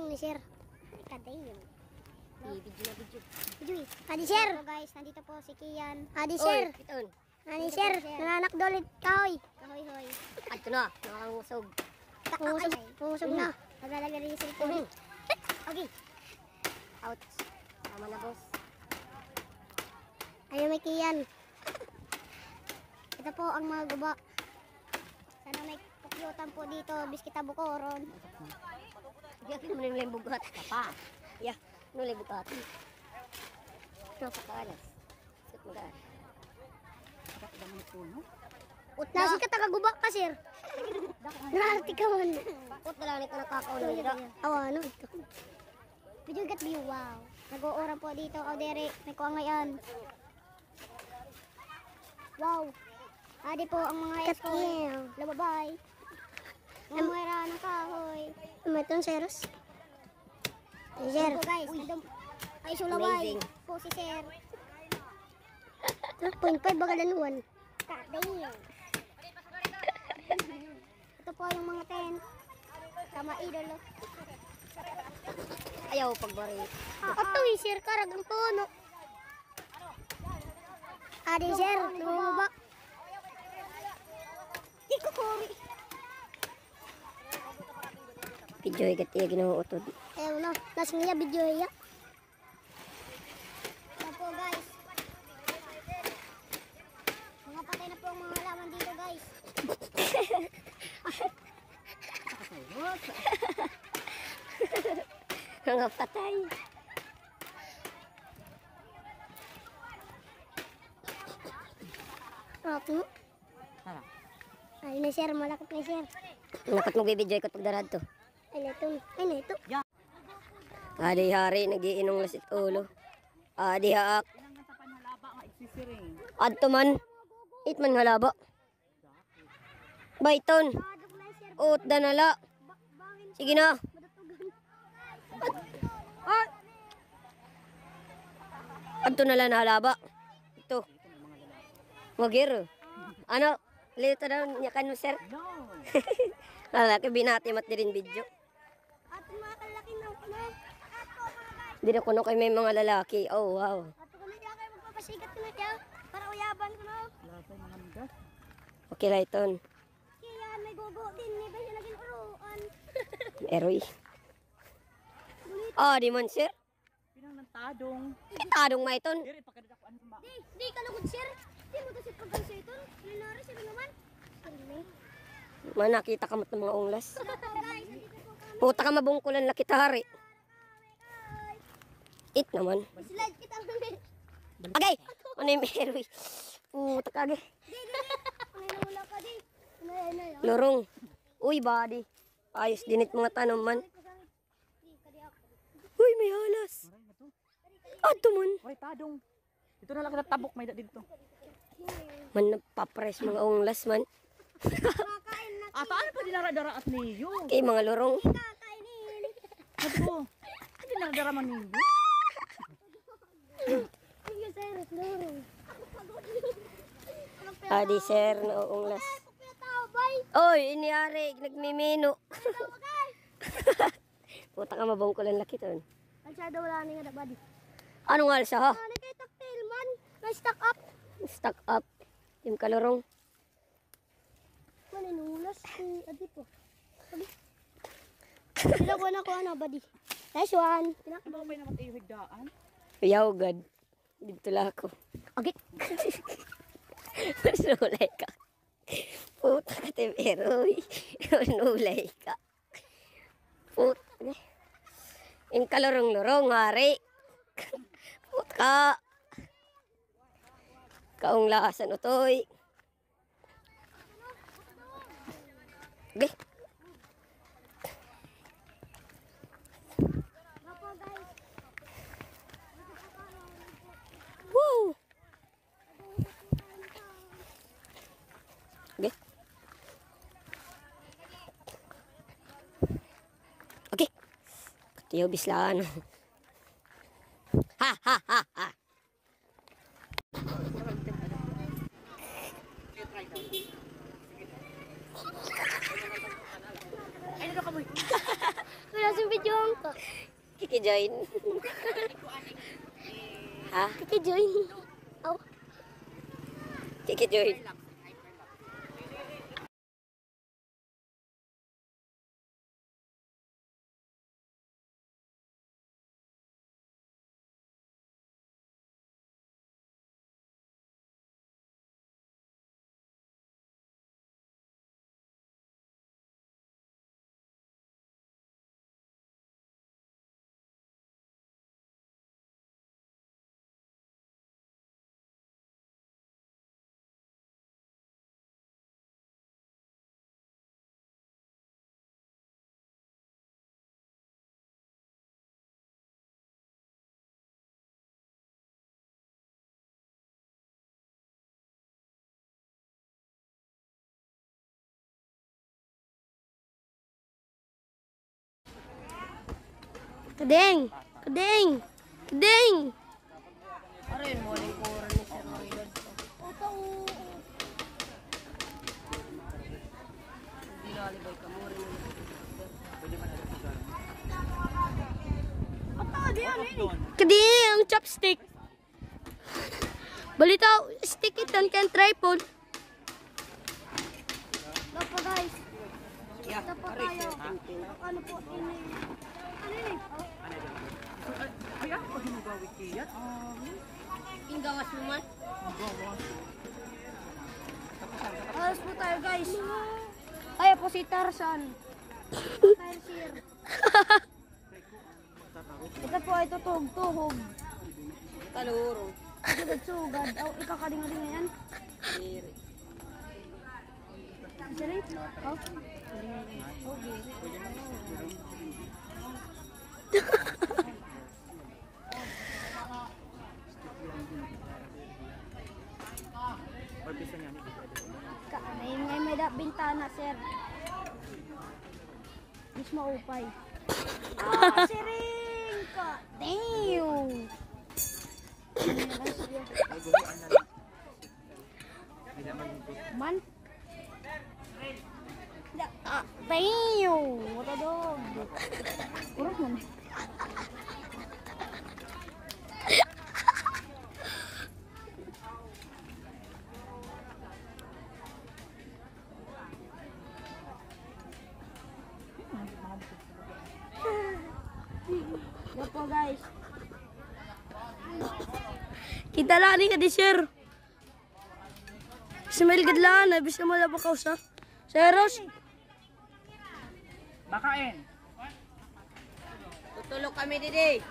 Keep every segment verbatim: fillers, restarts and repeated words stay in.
Ni sir. Ikadayon. Video na video. Video eh. Adi, sir. So, guys, nandito po si Kian. Adi, sir. Oy, biton. Ani, sir, nananakdol it kahoy. Kahoy-hoy. Adto na, nakangusog. Mangusog, mangusog na. Naglalagay rin yung cellphone. Okay. Ouch. Tama na, boss. Ayun, may Kian. Ito po ang mga guba. Sana may pukyutan po dito, biskit ha Bukoron. Di akin mo nang bugat. Papa. Yeah, nulay bugat. Ito, pakalas. Ut, nasi ka taga-guba ka, sir. Narati ka man. Ut, dala nito nakakaon na nila. Awa, ano ito? Video gat view, wow. Nag-uuran po dito. O, dere, may kuha ngayon. Wow. Adi po ang mga esko. Lumabay. Ang mga ng kahoy. Ano itong seros? Sir. Ito po, guys. Ay, sulaway po si sir. Two point five, bagalan one. Damn. Ito po yung mga tent. Tama, idol, oh. Ayaw pagbari. Ato, eh, sir, karag ang puno. Adi, sir, lumubak. Di ko kuri. Video, igat iya ginahuutod. Ayaw na. Nas niya, video iya. Ayan po, guys. Mga patay na po ang mga halaman dito, guys. Mga patay. Apo. Tara. Ay, na, sir. Malakot na, sir. Malakot mo, bibidyo, ikot pagdara adto. Ay, na ito. Ay, na ito. Adi hari, nag-iinong lasit ulo. Adi haak. Adto man. It man nga laba. Bayton. Utda na la. Sige na. Adto na la na laba. Ito. Magir. Ano? Lito daw niya kanu, sir? Ala, kay binati mat dirin video. Aton mga kalaki ng kuno. Ato, mga guys. Diri kuno kay may mga lalaki. Oh, wow. Ato kuno siya kay magpapasikat kuno siya. Para uyaban kuno. Wala pa mga amigas. Okay la iton. Kaya may gogo din, may ba siya naging uruan? Eroy. Ah, di man, sir. Pinang ng tadong. Tadong, ma, iton. Diri, pagkadadakuan ko, ma. Di, di ka lugod, sir. Di mo to, sir, pagkadadakuan, sir, iton. Linari, sir, naman. Sir, man. Manakita ka mat ng mga unglas. Hello po, guys. Nandito po kami. Puta ka, mabungkulan la kita, hari. It naman. Slide kita, hari. Agay! Ano yung meron? Puta ka, agay. Di, di, di. Ano yung wala ka, di? Ano yan, ano yan? Lurong. Uy, buddy. Ayos din it mga tanom man. Uy, may halas. Adto man. Waray tadong. Ito na lang kita tabok, may da dito. Man, nagpapres mga unglas man. Ata, ano pa dinara-dara at niyo? Kay mga lurong. Ano po? Ano dinara-dara man niyo? Adi, sir, nauunglas. Oy, ini ari, nagmimino. Puta ka, mabungkulan la kita. Alsa daw, wala na nga, buddy. Ano nga alsa, ha? Ah, nagkaitaktil man. Na-stuck up. Stuck up. Yung kalurong. Maninulas si Adi po. Adi. Sila ko na ko, ano, buddy. Nice one. Ano ba naman tayo higdaan? Yaw, gad. Dito la ako. Agit. Mas nulay ka. Puta ka, Tim Eroy. Nulay ka. Puta. In kalurong-lurong, hari. Puta ka. Kaunglasan, utoy. Ge. Woo! Ge. Okay. Katiyo bislaan. Ha, ha, ha, ha. Ay, ano ka mo? Wala sa video ko. Kiki join. Ha? Kiki join. Oh. Kiki join. Kading! Kading! Kading! Aray, morning po, morning, sir, mga idol. Kading ang chopstick. Balita, stick iton kan tripod. Ito po, guys. Ito po tayo. Ano po, ini? Ano ini? Ay, ay, ako ginagawit kiyat. Ing gawas mo man? Alas po tayo, guys. Ay, po si Tarzan. Tarzan. Ito po ay tutuhog-tuhog. Kaluro. Sugad-sugad. Aw, ikakadinga-dinga yan. Diri. Diri? Oh. Okay. Ka-, may, may, may da-, bintana, sir. Mas maupay. Ah, siring ka. Damn. Man. Ah, damn. What a dog. Kurang man. Yan po, guys. Kita la ni ka di, sir. Smile gud la, na, bisa mo la ba kausa? Sir Ros? Makain. Tutulog kami didi.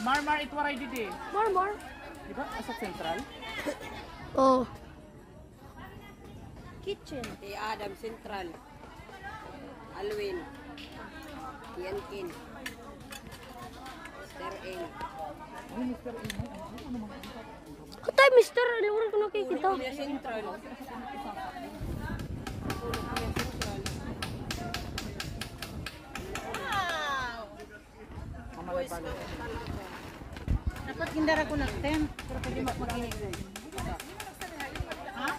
Marmar it waray didi. Marmar. Di ba? Asa Central? Oh. Kitchen. Kay Adam Central. Alwin. Yankin. Mister Eng. Atay, mister, ano, wala ko nakikita. Dapat gindara ko nag-tent, pero pwede mag-, mag-init. Ha?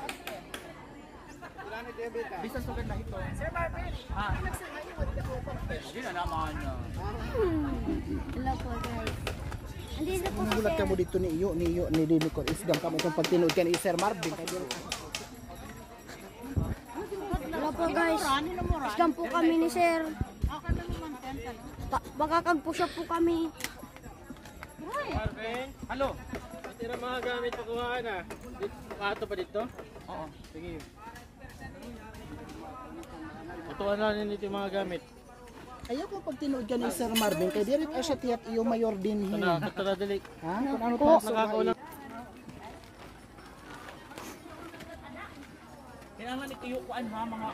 Bisan sugad na ito. Sir Marvin, ah. Hindi na naman, ah. Hello po, guys. Andito po si Sir. Nagulat kamo dito ni Iyo, ni Iyo, ni Dini ko. Isgam kamo itong pagtinuod kan Sir Marvin. Hello po, guys. Isgam po kami ni Sir. Pa-, makakag-push up po kami. Marvin, hello. Pati ra mga gamit, pakuha na. Ato pa dito? Oo, sige. Ito na rin ito yung mga gamit. Ayaw ko pagtinuod ka ni Sir Marvin, kay diri pa siya tiyat iyo mayor dinhi. Tara, tara, dali. Ha? Kung ano po, nakakaulang. Kailangan ito yung kuan, ha, mga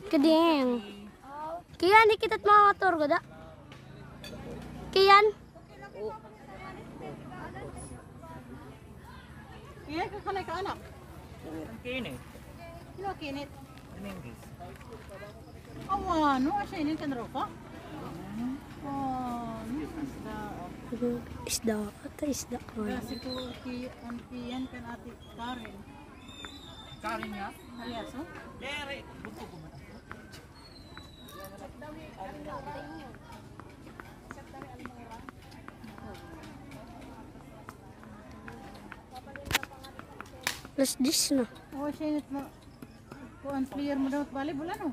Kading. Kiyan, ikit it mga tour guide. Kiyan. Iya, kakanay ka, anak. Ang kinit. Ano kinit? Dominguez. Awa, no? Asya ini kan Ropa? Oh, ano isda? Isda. Ata isda. Kasi ko, ki-, ang kiyan kan Ate Karen. Kari niya? Yes, oh. Kere, gusto ko man. Alas diyes na. Oh, sinit mo. Kuan, player mo daw volleyball, ano?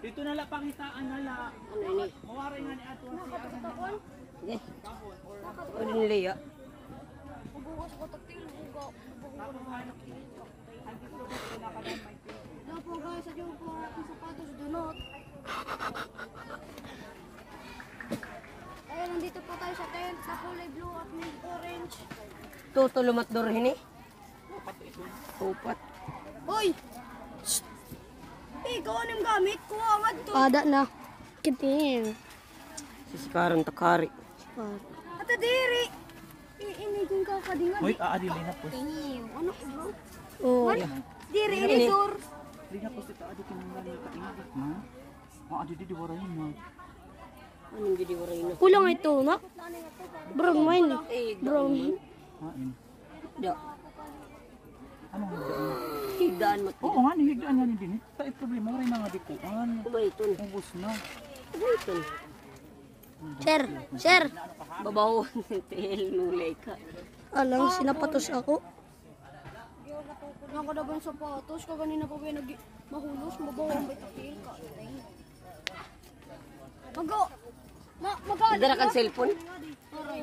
Dito na la, pangitaan na la. Ano ini? Mawaray nga ni ato si Aaron. Sige. Ano nila ya? Magbukas ko, taktil, buka. Hello po guys, sa po ang aking sapatos, dunot. Ayan, nandito po tayo sa tent na kulay blue at may orange. Tutulo matdor hini? Upat. Hoy! Shh! Ikaw, ano yung gamit? Kuha nga ito. Ada na. Kiting. Sisikaran ta kari. Ata diri. Iinigin ka ka dinga. Wait, ah, dili na po. Damn. Ano, bro? Oh. Ano? Diri, ini, sir. Dili na po si taadi kinanglan ni kainit, ma. Ah, adi, di, di, waray na. Anong di, di, waray na? Kulang ito, na? Brown wine. Eh, brown wine. Hain. Da. Ano nga daan? Higdaan mo. Oo nga, ni higdaan nga ni din. Ta, problema, waray na nga di kuan. Ubay ito. Ubos na. Ubay ito. Sir, sir. Babaw, til, nulay ka. Alang, sinapatos ako. Nakadaban sapatos, kaganina pa ba nag-, mahulos, mabaho ang bitatil ka. Mago! Ma-, magalit. Dara kang cellphone? Aray.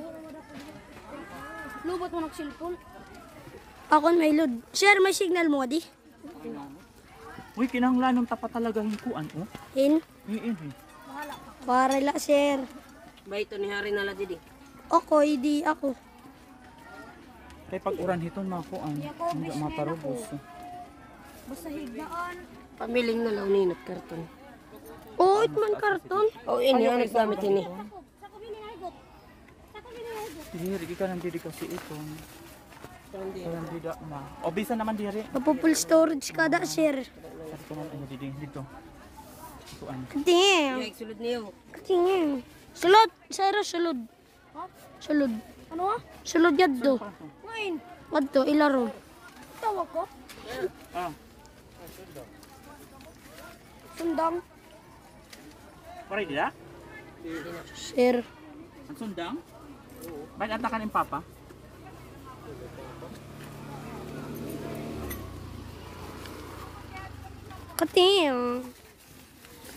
Lubot mo nag-cellphone. Ako may load. Sir, may signal mo, di? Uy, kinahanglan ta pa talaga hin kuan, oh. Hin? Hin, hin, hin. Para la, sir. Ba ito ni hari na la didi? Ako, hindi ako. Kay pag uran hiton, makuan. Hindi maparubos. Basta higdaan. Pamiling na la, ninot karton. Oo, it man karton. Oh, ini, ano gamit ini? Diri, di ka nang diri kasi ito. Walang bida na. O, bisa naman diri. Mapu-full storage ka da, sir. Sabi ko man, ano, didi, dito. Ito, ano. Damn. Sulod niyo. Damn. Sulod, sir, sulod. Ha? Sulod. Ano, ha? Sulod yadto. Ngayon. Adto, ilarom. Tawag ko? Ah. Sundang. Pare dida? Sir. An sundang? Bakit ata ka ni Papa? Kating.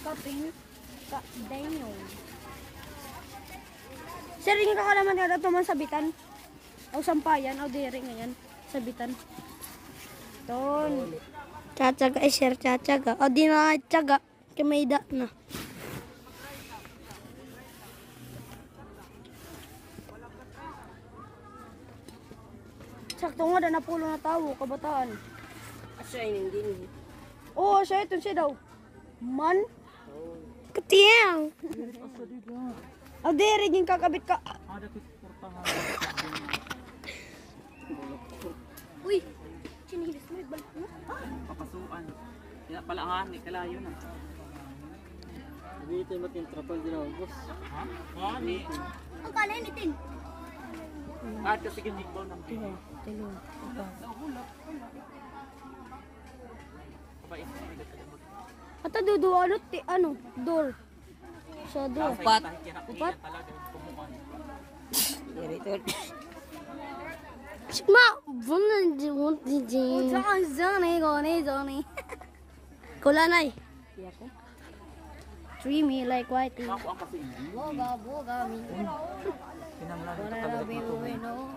Kating. Ka-, Daniel. Sir, yung kakalaman nga daw tuman sabitan. O sampayan, o diri ngayon. Sabitan. Ton. Tsatsaga, eh, sir, tsatsaga. O, di na tsatsaga. Kay may da na. Sakto nga, da napulo na tawo, kabataan. Asya, hindi. Oo, asya, ito siya daw. Man? Katiyaw. Asa dida? Aw, diri, ginkakabit ka. Ah, dati portahan. Uy, sinilis mo, ibalik mo. Papasuan. Kaya pala nga, ni kalayo na. Dito yung matin trapal din ako, boss. Ha? Nga, ni. Ang kalay, nitin. Ah, kasi ginigbaw ng pino. Tilo. Ata duduha, ano, ti-, ano, door. Sa door. Upat. Upat? Diri, third. Sigma, one, two, three. Johnny, Johnny, Johnny. Kulanay. Treat me like whitey. Boga, boga, mi. Wala na, baby, no.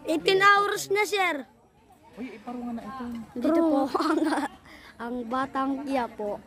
Eighteen hours na, sir. Uy, iparungan na ito. Dito po ang, ang batang Quiapo.